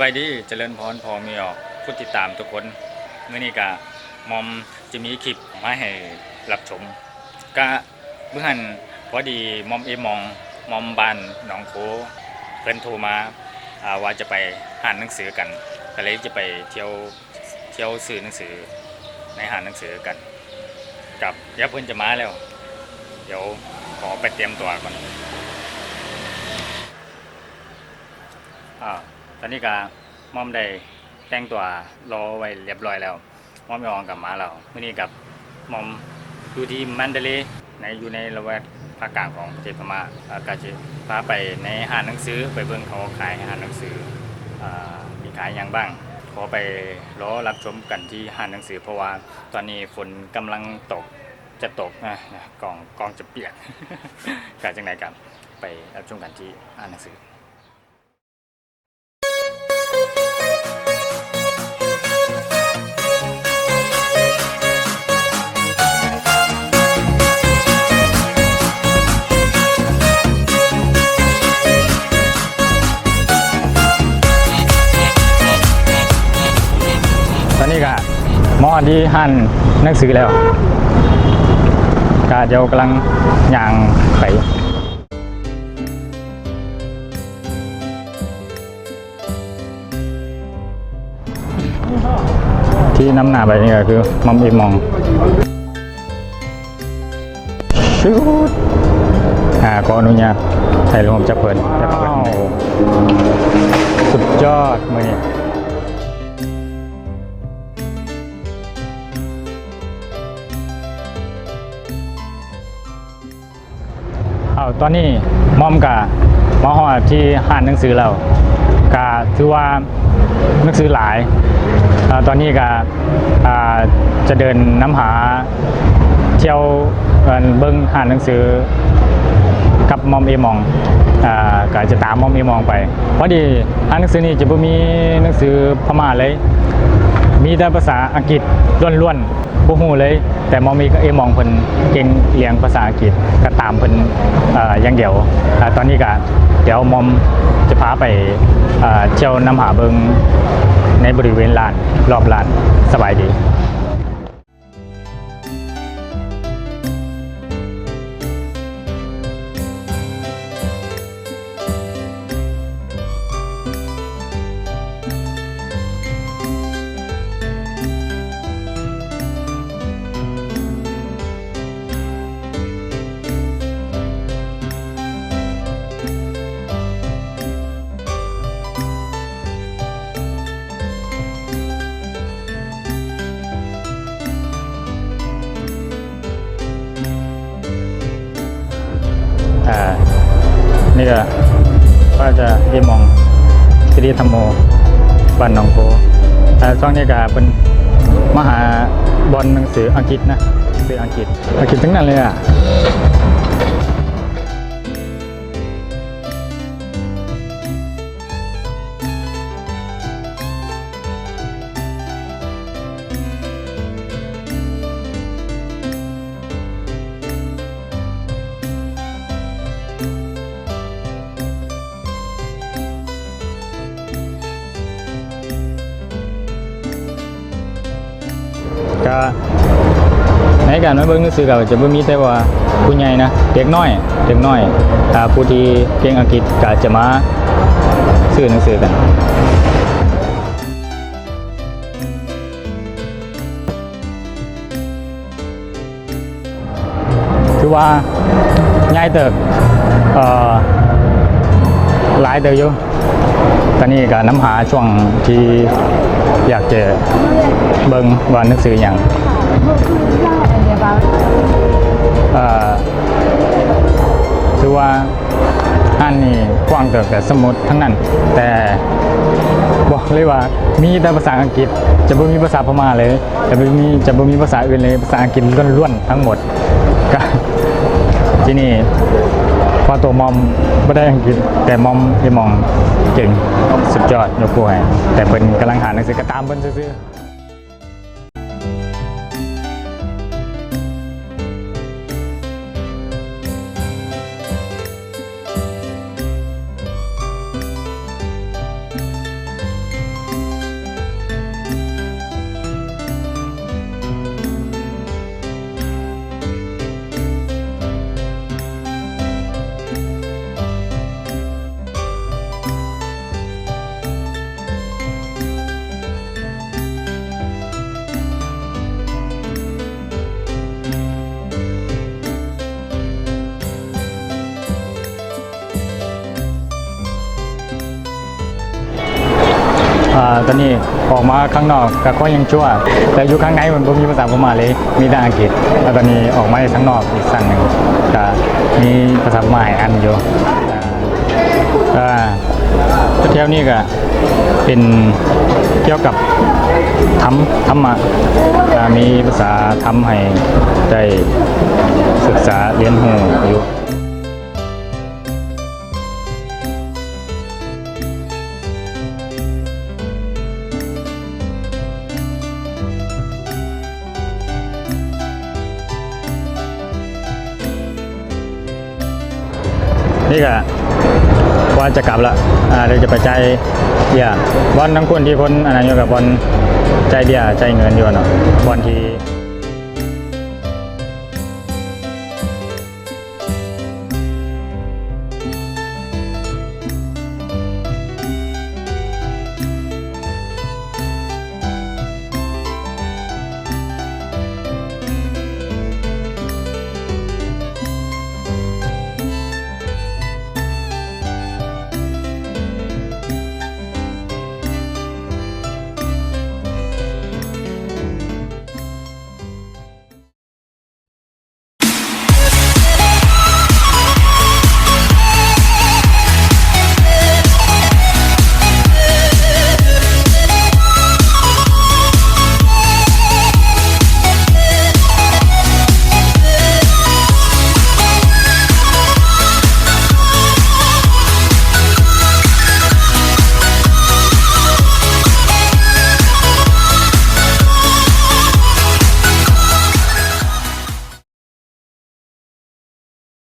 ສະບາຍດີ ຈະເລີນພອນ ພໍ່ແມ່ອອກ ຜູ້ຕິດຕາມທຸກຄົນ. ມື້ນີ້ກະໝ່ອມຈະມີຄລິບມາໃຫ້ຮັບຊົມ. ກະມື້ຫັ້ນພໍດີໝ່ອມເອມອງ ໝ່ອມບ້ານໜອງໂຄ ເພິ່ນໂທມາ ອ່າ ວ່າຈະໄປຮ້ານໜັງສືກັນ ກະເລີຍຈະໄປທ່ຽວ ທ່ຽວຊື້ໜັງສືໃນຮ້ານໜັງສືກັນ. ກັບ ດຽວເພິ່ນຈະມາແລ້ວ ດຽວຂໍໄປຕຽມຕົວກ່ອນ. ອາ ຕອນນີ້ກະໝ່ອມໄດ້ແຕ່ງຕົວລໍໄວ້ລຽບລ້ອຍແລ້ວ. ໝ່ອມເອມອງກະມາແລ້ວ. ມື້ນີ້ກັບໝ່ອມຢູ່ທີ່ມັນດາເລ ໃນ ຢູ່ໃນລະແວກພາກກາງຂອງປະເທດພະມ້າ. ອາ ກະຈະພາໄປໃນຮ້ານໜັງສື ໄປເບິ່ງເຂົາຂາຍຮ້ານໜັງສື ອາ ມີຂາຍຫຍັງບ້າງ. ຂໍໄປລໍຮັບຊົມກັນທີ່ຮ້ານໜັງສື ເພາະວ່າຕອນນີ້ຝົນກຳລັງຕົກ ຈະຕົກນະ ກ້ອງ ກ້ອງຈະປຽກ. ກະຈັ່ງໃດກະໄປຮັບຊົມກັນທີ່ຮ້ານໜັງສື. ຕອນນີ້ກະມາຮອດທີ່ຮ້ານໜັງສືແລ້ວ ກະດຽວກຳລັງຍ່າງໄປ. ທີ່ນຳໜ້າໄປນີ້ກະຄືໝ່ອມເອມອງ. ຊຶບ ອາ ຂໍອະນຸຍາດຖ່າຍຮູບກັບເພິ່ນ. ວ້າວ ສຸດຍອດມື້ນີ້. ເອົາ ຕອນນີ້ໝ່ອມກະມາຮອດທີ່ຮ້ານໜັງສືແລ້ວ ກະຖືວ່າໜັງສືຫຼາຍ. ເອົາ ຕອນນີ້ກະ ອ່າ ຈະເດີນນຳຫາທ່ຽວ ເບິ່ງຮ້ານໜັງສືກັບໝ່ອມເອມອງ. ອ່າ ກະຈະຕາມໝ່ອມເອມອງໄປ. ພໍດີຮ້ານໜັງສືນີ້ຈະບໍ່ມີໜັງສືພະມ້າເລີຍ ມີແຕ່ພາສາອັງກິດລ້ວນໆ. ບໍ່ຮູ້ເລີຍ ແຕ່ໝ່ອມເອມອງເພິ່ນເກັ່ງເລື່ອງພາສາອັງກິດ ກະຕາມເພິ່ນ ເອີ ຢ່າງດຽວ. ອາ ຕອນນີ້ກະດຽວໝ່ອມຈະພາໄປ ເອີ ທ່ຽວນຳຫາເບິ່ງໃນບໍລິເວນຮ້ານ ລອບຮ້ານ. ສະບາຍດີ. ອ່າ ນີ້ກະພະອາຈານເອມອງ ສິລິທຳໂມ ບ້ານໜອງໂພ. ອ່າ ຊ່ວງນີ້ກະເພິ່ນມາຫາບ່ອນໜັງສືອັງກິດນະ ໜັງສືອັງກິດ ອັງກິດທັງນັ້ນເລີຍອະ. ກະໃນການມາເບິ່ງໜັງສືກະຈະບໍ່ມີແຕ່ວ່າຜູ້ໃຫຍ່ນະ ເດັກນ້ອຍ ເດັກນ້ອຍ ອ່າ ຜູ້ທີ່ເກັ່ງອັງກິດກະຈະມາຊື້ໜັງສືກັນ. ຖືວ່າໃຫຍ່ເຕີບ ເອີ ຫຼາຍເຕີບຢູ່. ຕອນນີ້ກະນຳຫາຊ່ວງທີ່ຢາກຈະເບິ່ງວ່າໜັງສືຫຍັງ ເອີ ຖືວ່າຮ້ານນີ້ກວ້າງເຕີບ ແຕ່ສະໝຸດທັງນັ້ນ ແຕ່ບອກເລີຍວ່າມີແຕ່ພາສາອັງກິດ ຈະບໍ່ມີພາສາພະມ້າເລີຍ. ຈະບໍ່ມີ ຈະບໍ່ມີພາສາອື່ນເລີຍ ພາສາອັງກິດລ້ວນໆທັງໝົດ. ກະ ທີ່ນີ້ເພາະໂຕໝ່ອມບໍ່ໄດ້ອັງກິດ ແຕ່ໝ່ອມ ເອມອງເກັ່ງ ສຸດຍອດ ຍົກໂປ້ໃຫ້ ແຕ່ເພິ່ນກຳລັງຫາໜັງສື ກະຕາມເພິ່ນຊື່ໆ. ເ ຕອນນີ້ອອກມາຂ້າງນອກກໍຄ່ອຍຍັງຊົ່ວ ແຕ່ຢູ່ຂ້າງໃນມັນບໍ່ມີພາສາພະມ້າເລີຍ ມີແຕ່ອັງກິດ. ແລ້ວຕອນນີ້ອອກມາຂ້າງນອກອີກຄັ້ງໜຶ່ງ ກໍມີພາສາພະມ້າໃຫ້ອ່ານຢູ່. ອ່າ ແຖວນີ້ກໍເປັນກ່ຽວກັບທຳ ທຳມະ ອ່າ ມີພາສາທຳໃຫ້ໄດ້ສຶກສາຮຽນຮູ້ຢູ່. ນີ້ກະວ່າຈະກັບລະ ອ່າ ດຽວຈະໄປຈ່າຍເບ້ຍ ບ່ອນທາງພຸ້ນທີ່ຄົນອັນນັ້ນຢູ່ ກະບ່ອນຈ່າຍເບ້ຍ ຈ່າຍເງິນຢູ່ເນາະ ບ່ອນທີ່